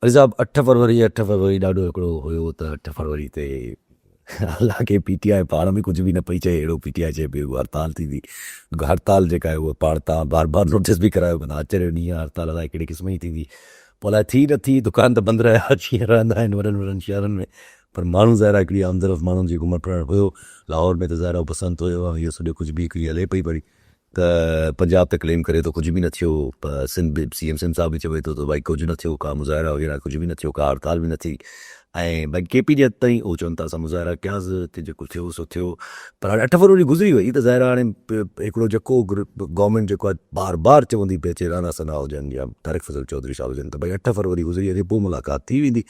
علي صاحب اٺ فروري اٺ فروري ڏاڍو هڪڙو هيو ته اٺ فروري تي حالانڪه پي ٽي آء پاڻ به ڪجهه به نه پئي چئي اهڙو پي ٽي آء چئي پئي هڙتال ٿيندي هڙتال جيڪا آهي اها پاڻ تان بار بار نوٽيس به ڪرايو ڪندا آچر جو ڏينهن آهي هڙتال الائي ڪهڙي قسم جي ٿيندي پوء الائي ٿي نه ٿي دڪان ته بند رهيا جيئن رهندا آهن وڏن وڏن شهرن ۾ پر ماڻهو ظاهر آهي هڪڙي آمدرفت ماڻهن جي گهمڻ ڦرڻ هيو لاهور ۾ ته ظاهر آهي بسنت هيو ۽ اهو سڄو ڪجهه به هڪڙي هلي پئي پئي ته پنجاب ته ڪليم ڪري ٿو ڪجهه به نه ٿيو پر سنڌ به سي ايم سنڌ صاحب به چوي ٿو ته ڀائي ڪجهه نه ٿيو ڪا مظاهرا وغيره ڪجهه به نه ٿيو ڪا هڙتال به نه ٿي ۽ ڀائي ڪي پي جي حد تائين اهو چون ٿا اسان مظاهرا ڪياس هتي جيڪو ٿيو سو ٿيو پر هاڻي اٺ فروري گذري وئي ته ظاهر آهي هاڻي هڪڙو جيڪو گورنمينٽ جيڪو آهي بار بار چوندي پئي اچي رانا ثناء هجن يا طارق فضل چوڌري صاحب هجن ته ڀائي اٺ فروري گذري وڃي پوء ملاقات ٿي ويندي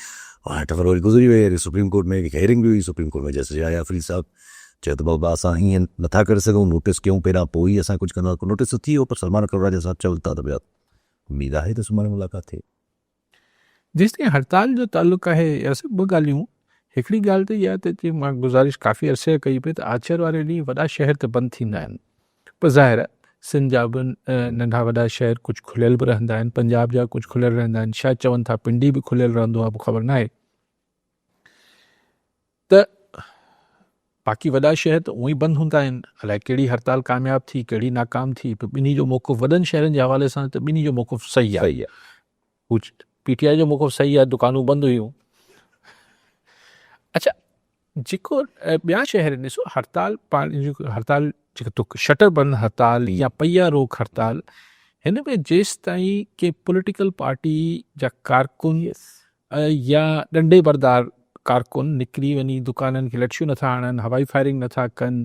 هاڻي اٺ فروري گذري وئي سپريم ڪورٽ ۾ هيئرنگ به هئي supreme court ۾ justice Yahya Afridi صاحب چيو ته بابا اسان ائين نٿا ڪري سگهون، نوٽيس ڪيون پهريان پوء ئي اسان ڪجهه ڪنداسين، نوٽيس ته ٿي ويو پر سلمان اڪرم راجا صاحب چون ٿا ته ڀيا اميد آهي ته سڀاڻي ملاقات ٿئي. جيستائين هڙتال جو تعلق آهي يا صرف ٻه ڳالهيون، هڪڙي ڳالهه ته اها ته جيئن مان گذارش ڪافي عرصي کان ڪئي پئي ته آچر واري ڏينهن وڏا شهر ته بند ٿيندا آهن پر ظاهر آهي سنڌ جا به ننڍا وڏا شهر ڪجهه کليل به رهندا آهن، پنجاب جا ڪجهه کليل رهندا آهن، شايد چون ٿا پنڊي به کليل رهندو آهي خبر ناهي. ته باقي وڏا شهر ته اونئن ئي بند هوندا آهن، الائي ڪهڙي هڙتال ڪامياب ٿي ڪهڙي ناڪام ٿي پر ٻنهي جو موقف وڏن شهرن جي حوالي سان ته ٻنهي جو موقف صحيح آهي. هو پي ٽي آء جو موقف صحيح آهي دڪانون بند هيون. اڇا جيڪو ٻيا شهر ڏسو هڙتال پاڻ هڙتال جيڪو شٽر بند هڙتال يا پهيا روڪ هڙتال هن ۾ جيستائين ڪي پوليٽيڪل پارٽي جا ڪارڪن يا ڏنڊي بردار ڪارڪن نڪري وڃي دڪانن کي لٺيون نٿا هڻن، هوائي فائرنگ نٿا ڪن،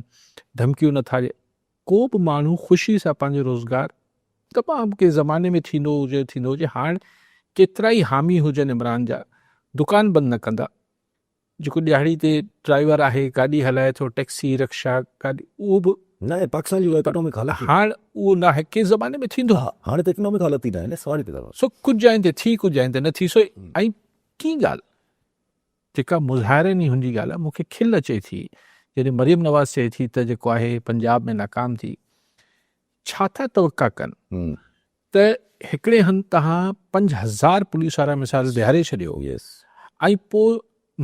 ڌمڪيون نٿا ڏين، ڪو به ماڻهو خوشي سان پنهنجو روزگار تمام ڪنهن زماني ۾ ٿيندو هجي ٿيندو هجي هاڻ ڪيترائي حامي هجن عمران جا دڪان بند نه ڪندا. جيڪو ڏهاڙي تي ڊرائيور آهي گاڏي هلائي ٿو ٽيڪسي رڪشا گاڏي اهو به. ناهي پاڪستان جي اڪنامڪ حالت ئي. هاڻ اهو ناهي ڪنهن زماني ۾ ٿيندو هو. هاڻي ته اڪنامڪ حالت ئي ناهي نه سوال ئي پيدا سو ڪجهه جاين تي ٿي ڪجهه جاين تي نه ٿي سو ۽ ٽين ڳالهه جيڪا مظاهرين هن جي ڳالهه آهي مون کي کل اچي ٿي جڏهن مريم نواز چئي ٿي ته جيڪو آهي پنجاب ۾ ناڪام ٿي ڇا ٿا توقع ڪن ته هڪڙي هنڌ توهان 5000 پوليس وارا مثال بيهاري ڇڏيو ۽ پوء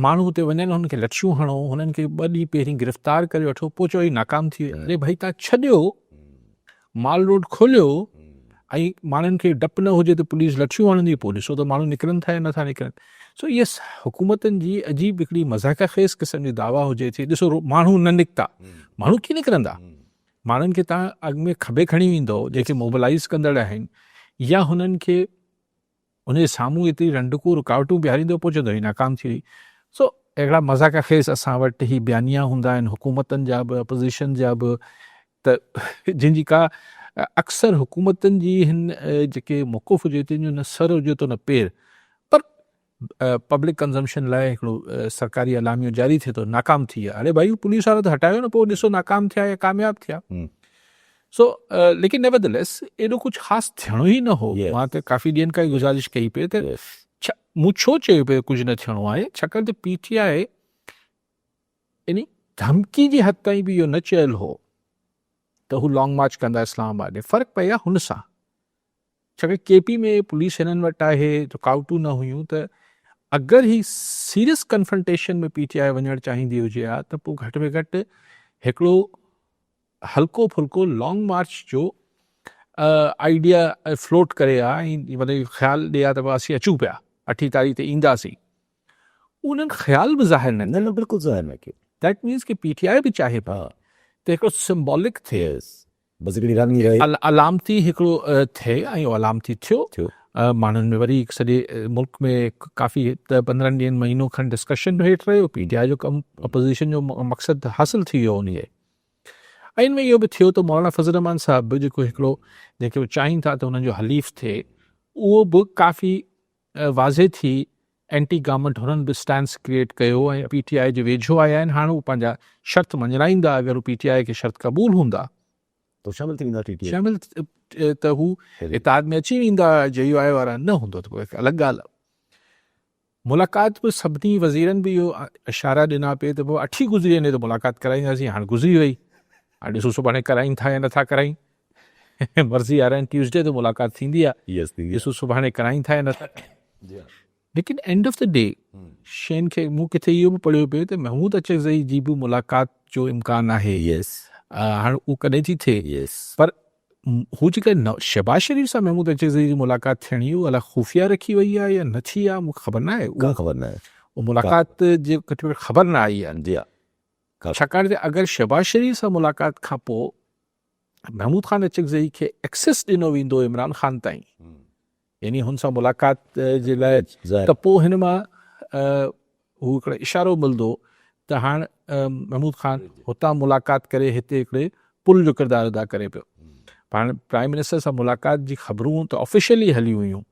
ماڻهو اتي وڃن هنن کي لٺيون هڻو هنن کي ٻه ڏينهن پهرين گرفتار ڪري وٺو پوء چئو هي ناڪام ٿي وئي اري ڀائي توهان ڇڏيو مال روڊ کوليو ۽ ماڻهن کي ڊپ نه هجي ته پوليس لٺيون هڻندي پوء ڏسو ته ماڻهو نڪرن ٿا يا نٿا نڪرن سو اهي حڪومتن جي عجيب هڪڙي مضحڪه خيز قسم جي دعويٰ هجي ٿي ڏسو ماڻهو نه نڪتا ماڻهو ڪيئن نڪرندا ماڻهن کي توهان اڳ ۾ کٻي کڻي ويندؤ جيڪي موبلائيز ڪندڙ آهن يا هنن کي ان جي سامهون ايتري رنڊڪون رڪاوٽون بيهاريندؤ پوء چوندؤ هي ناڪام ٿي وئي سو اهڙا مذاق خيز اسان وٽ هي بيانيا هوندا آهن حڪومتن جا به اپوزيشن جا به ته جن جي ڪا اڪثر حڪومتن جي هن جيڪي موقف هجي تن جو نه سر هجي ٿو نه پير پر پبلڪ ڪنزمپشن لاء هڪڙو سرڪاري اعلاميو جاري ٿئي ٿو ناڪام ٿي ويا اڙي ڀائي پوليس وارا ته هٽايو نه پوء ڏسو ناڪام ٿيا يا ڪامياب ٿيا سو ليڪن نيور ليس ايڏو ڪجهه خاص ٿيڻو ئي نه هو مان ته ڪافي ڏينهن کان گذارش ڪئي پئي ته مون ڇو چيو پئي ڪجهه نه ٿيڻو آهي ڇاڪاڻ ته پي ٽي آء يعني ڌمڪي جي حد تائين به اهو نه چيل هو ته هو لانگ مارچ ڪندا اسلام آباد ۾ فرق پئي آ هن سان ڇاڪاڻ ڪي پي ۾ پوليس هنن وٽ آهي، رڪاوٽون نه هيون ته اگر هي سيريس ڪنفرنٽيشن ۾ پي ٽي آء وڃڻ چاهيندي هجي ها ته پوء گهٽ ۾ گهٽ هڪڙو هلڪو ڦلڪو لانگ مارچ جو آئيڊيا فلوٽ ڪري ها ۽ مطلب خيال ڏي ها ته اسين اچون پيا اٺين تاريخ تي اينداسين. انهن خيال به ظاهر نه ڪيو. نه بلڪل ظاهر نه ڪيو. That means K P ٽي آء به چاهي پئي ته هڪڙو سمبولڪ ٿئي. بس هڪڙي رنگ رهي. علامتي هڪڙو ٿئي ۽ اهو علامتي ٿيو. ماڻهن ۾ وري سڄي ملڪ ۾ ڪافي ڏهه پندرهن ڏينهن مهينو کن ڊسڪشن به هيٺ رهيو. پي ٽي آء جو ڪم اپوزيشن جو مقصد حاصل ٿي ويو انهي ۽ ان ۾ اهو به ٿيو ته مولانا فضل الرحمان صاحب به جيڪو هڪڙو جنهن کي هو چاهين ٿا ته انهن جو حليف ٿئي اهو به ڪافي واضح ٿي اينٽي گورنمينٽ هنن به اسٽانس ڪريئيٽ ڪيو ۽ پي ٽي آء جي ويجهو آيا آهن هاڻ هو پنهنجا شرط مڃرائيندا اگر هو پي ٽي آء کي شرط قبول هوندا ته شامل ٿي ويندا ٽي ٽي شامل ته هو اتحاد ۾ اچي ويندا جي يو آء وارا نه هوندو ته پوء هڪ الڳ ڳالهه آهي ملاقات به سڀني وزيرن به اهو اشارا ڏنا پئي ته پوء اٺي گذري وڃي ته ملاقات ڪرائينداسين هاڻ گذري وئي هاڻ ڏسو سڀاڻي ڪرائين ٿا يا نٿا ڪرائين مرضي وارا آهن ٽيوزڊي تي ملاقات ٿيندي آهي ڏسو سڀاڻي ڪرائين ٿا يا نٿا ڪرائين. ليڪن اينڊ آف the D شين کي مون ڪٿي اهو به پڙهيو پيو ته محمود اچڪزئي جي به ملاقات جو امڪان آهي. هاڻ اهو ڪڏهن ٿي ٿئي پر هو جيڪا شهباز شريف سان محمود اچڪزئي جي ملاقات ٿيڻي هئي اها خفيه رکي وئي آهي يا نه ٿي آهي مون کي خبر نه آهي. ڪا خبر نه آهي. اها ملاقات جي ڪٿي خبر نه آئي آهي. جي ها. ڇاڪاڻ ته اگر شهباز شريف سان ملاقات کان پوء محمود خان اچڪزئي کي ايڪسيس ڏنو ويندو عمران خان تائين يعني هن سان ملاقات جي لاء ته پوء هن مان هو هڪڙو اشارو ملندو ته هاڻ محمود خان هتان ملاقات ڪري هتي هڪڙي پل جو ڪردار ادا ڪري پيو. هاڻ پرائم منسٽر سان ملاقات جي خبرون ته آفيشلي هليون هيون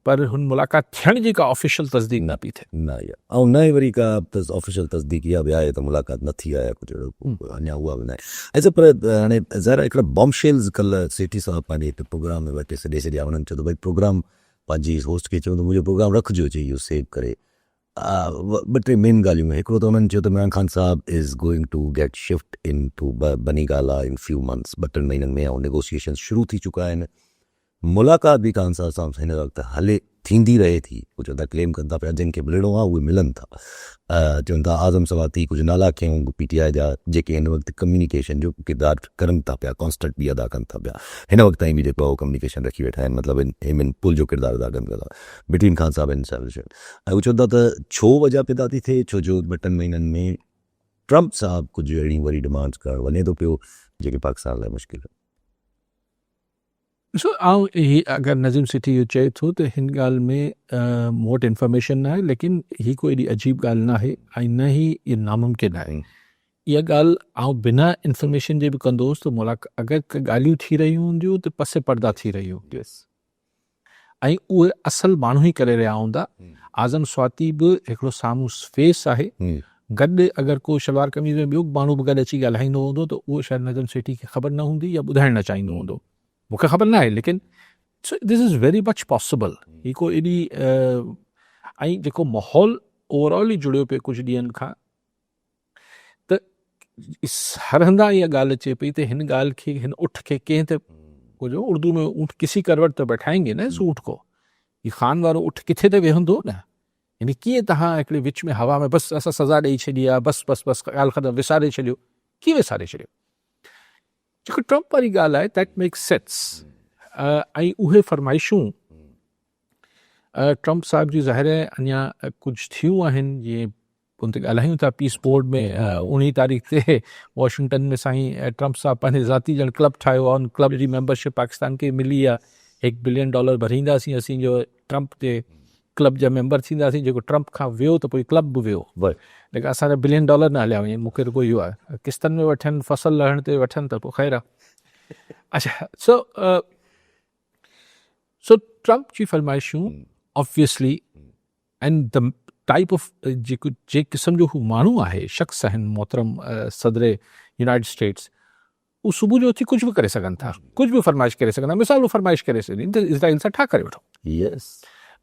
پر هن ملاقات ٿيڻ جي ڪا آفيشل تصديق نه پئي ٿئي. نه يار ۽ نه ئي وري ڪا آفيشل تصديق اها به آهي ته ملاقات نه ٿي آهي يا ڪجهه اهڙو اڃا اها به ناهي. اڇا پر هاڻي ظاهر آهي هڪڙا بام شيلز ڪلهه سيٺي صاحب پنهنجي هڪ پروگرام ۾ ويٺي سڏي ڇڏيا انهن چيو ته ڀئي پروگرام پنهنجي هوسٽ کي چيو ته منهنجو پروگرام رکجو چئي اهو سيو ڪري ٻه ٽي مين ڳالهيون هڪڙو ته انهن چيو ته عمران خان صاحب is going to get shift into Bani Gala in few months ٻه ٽن مهينن ۾ ۽ نيگوسيئيشنز شروع ٿي چڪا آهن ملاقات به خان صاحب سان هن وقت هلي ٿيندي رهي ٿي. هو چون ٿا ڪليم ڪن ٿا پيا جن کي ملڻو آهي اهي ملن ٿا. چون ٿا اعظم سواتي ڪجهه نالا کنيو پي ٽي آء جا جيڪي هن وقت ڪميونيڪيشن جو ڪردار ڪرن ٿا پيا ڪانسٽنٽ به ادا ڪن ٿا پيا هن وقت تائين به جيڪو آهي ڪميونيڪيشن رکي ويٺا آهن مطلب هي پل جو ڪردار ادا ڪن ٿا بٽوين خان صاحب اينڊ ۽ هو چون ٿا ته ڇو وجهه پيدا ٿي ٿئي ڇو جو ٻه ٽن مهينن ۾ ٽرمپ صاحب ڪجهه اهڙيون وري ڊمانڊز ڪرڻ وڃي ٿو پيو جيڪي پاڪستان لاء مشڪل آهن. ڏسو آئون هي اگر نظيم سيٺي اهو چئي ٿو ته هن ڳالهه ۾ مون وٽ انفارميشن ناهي ليڪن هي ڪو ايڏي عجيب ڳالهه ناهي ۽ نه ئي اهو ناممڪن آهي. اها ڳالهه آئون بنا انفارميشن جي به ڪندو هوس ته ملاقات اگر ڪي ڳالهيون ٿي رهيون هونديون ته پس پرده ٿي رهيون هونديون ۽ اهي اصل ماڻهو ئي ڪري رهيا هوندا. اعظم سواتي به هڪڙو سامهون فيس آهي گڏ اگر ڪو شلوار قميص ۾ ٻيو ماڻهو به گڏ اچي ڳالهائيندو هوندو ته اهو شايد نظم سيٺي کي خبر نه هوندي يا ٻڌائڻ نه چاهيندو هوندو. مون کي خبر ناهي ليڪن this is very much possible هي ڪو ايڏي ۽ جيڪو ماحول اوور آل ئي جڙيو پيو ڪجهه ڏينهن کان ته هر هنڌان اها ڳالهه اچي پئي ته هن ڳالهه کي هن اٺ کي ڪنهن ته جو اردو ۾ اونٺ ڪسي ڪروٽ ته بيٺائين گي نه اس اونٺ کو هي خان وارو اٺ ڪٿي ته ويهندو نه يعني ڪيئن تهان هڪڙي وچ ۾ هوا ۾ بس اسان سزا ڏئي ڇڏي آ بس بس بس ڳالهه ختم وساري ڇڏيو ڪيئن وساري ڇڏيو جيڪو ٽرمپ واري ڳالهه آهي that makes sense ۽ اهي فرمائشون ٽرمپ صاحب جي ظاهر آهي اڃا ڪجهه ٿيون آهن جيئن ان تي ڳالهايون ٿا پيس بورڊ ۾ 19 تاريخ تي واشنگٽن ۾ سائين ٽرمپ صاحب پنهنجي ذاتي ڄڻ ڪلب ٺاهيو آهي ان ڪلب جي ميمبرشپ پاڪستان کي ملي آهي هڪ بلين ڊالر ڀرينداسين اسين جو ٽرمپ جي ڪلب جا ميمبر ٿينداسين جيڪو ٽرمپ کان ويو ته پوء ڪلب به ويو ليڪن اسان جا بلين ڊالر نه هليا وڃن مونکي رڳو اهو آهي قسطن ۾ وٺن فصل لهڻ تي وٺن ته پوء خير آهي اچھا سو سو ٽرمپ جي فرمائشون obviously and the type of جيڪو جي قسم جو هو ماڻهو آهي شخص آهن محترم صدر يونائيٽڊ اسٽيٽس هو صبح جو اٿي ڪجهه به ڪري سگهن ٿا، ڪجهه به فرمائش ڪري سگهن ٿا. مثال هو فرمائش ڪري سگهن ته اسرائيل سان ٺاهه ڪري وٺو. Yes.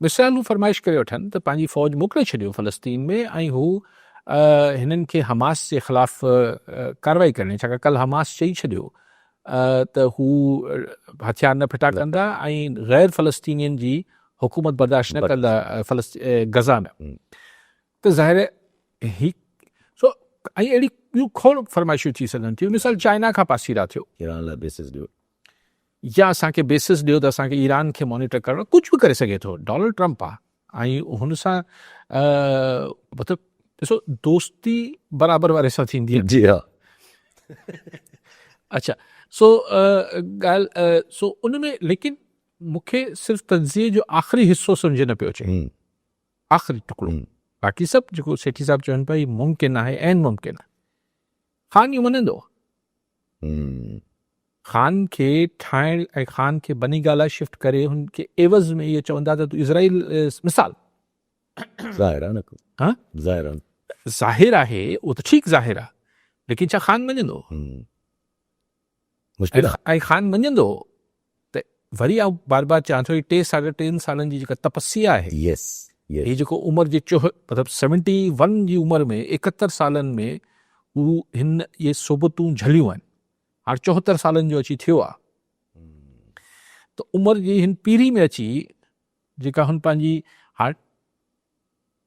مثال هو فرمائش ڪري وٺن ته پنهنجي فوج موڪلي ڇڏيو فلسطين ۾ ۽ هو هنن کي حماس جي خلاف ڪارروائي ڪرڻي ڇاڪاڻ ڪلهه حماس چئي ڇڏيو ته هو هٿيار نه ڦٽا ڪندا ۽ غير فلسطينين جي حڪومت برداشت نه ڪندا غزه ۾ ته ظاهر آهي هي سو ۽ اهڙي ٻيون کوڙ فرمائشون ٿي سگهن ٿيون مثال چائنا کان پاسيرا ٿيو ايران لاء بيسس ڏيو يا اسان کي بيسس ڏيو ته اسان کي ايران کي مانيٽر ڪرڻو ڪجهه به ڪري سگهي ٿو ڊونلڊ ٽرمپ آ ۽ هن سان مطلب ڏسو دوستي برابر واري سان ٿيندي آهي جي ها اچھا سو ڳالهه سو ان ۾ ليڪن مون کي صرف تجزيي جو آخري حصو سمجهه نه پيو اچي آخري ٽڪڙو باقي سڀ جيڪو سيٺي صاحب چون پيا هي ممڪن آهي عين ممڪن آهي. خان اهو مڃندو؟ خان کي ٺاهڻ ۽ خان کي بني گالا شفٽ ڪري هن کي عيوض ۾ اهو چوندا ته تون اسرائيل مثال ظاهر آهي نه ها ظاهر آهي ظاهر آهي اهو ته ٺيڪ ظاهر آهي ليڪن ڇا خان مڃندو؟ مشڪل آهي. ۽ خان مڃندو ته وري آئون بار بار چوان ٿو هي ٽي ساڍا ٽن سالن جي جيڪا تپسيا آهي يس يس هي جيڪو عمر جي چوه مطلب سيونٽي ون جي عمر ۾ ايڪهتر سالن ۾ هو هن اهي صحبتون جهليون آهن هاڻ چوهتر سالن جو اچي ٿيو آهي ته عمر جي هن پيري ۾ اچي جيڪا هن پنهنجي هاڻ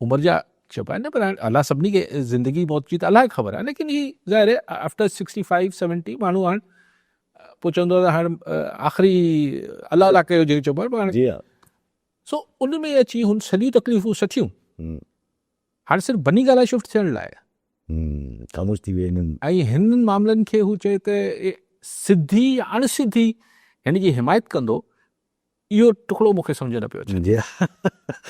عمر جا چئبو آهي نه پر هاڻي الله سڀني کي زندگي موت جي ته الله کي خبر آهي ليڪن هي ظاهر آهي آفٽر 65 70 ماڻهو هاڻ پوء چوندو آهي ته هاڻ آخري الله الله ڪيو جيڪي چئبو آهي هاڻي جي ها سو ان ۾ اچي هن سڄيون تڪليفون سٺيون هاڻي صرف بني گالا شفٽ ٿيڻ لاء خاموش ٿي ويا هنن ۽ هنن معاملن کي هو چئي ته سڌي يا اڻ سڌي هن جي حمايت ڪندو اهو ٽڪڙو مون کي سمجهه نه پيو اچي. جي.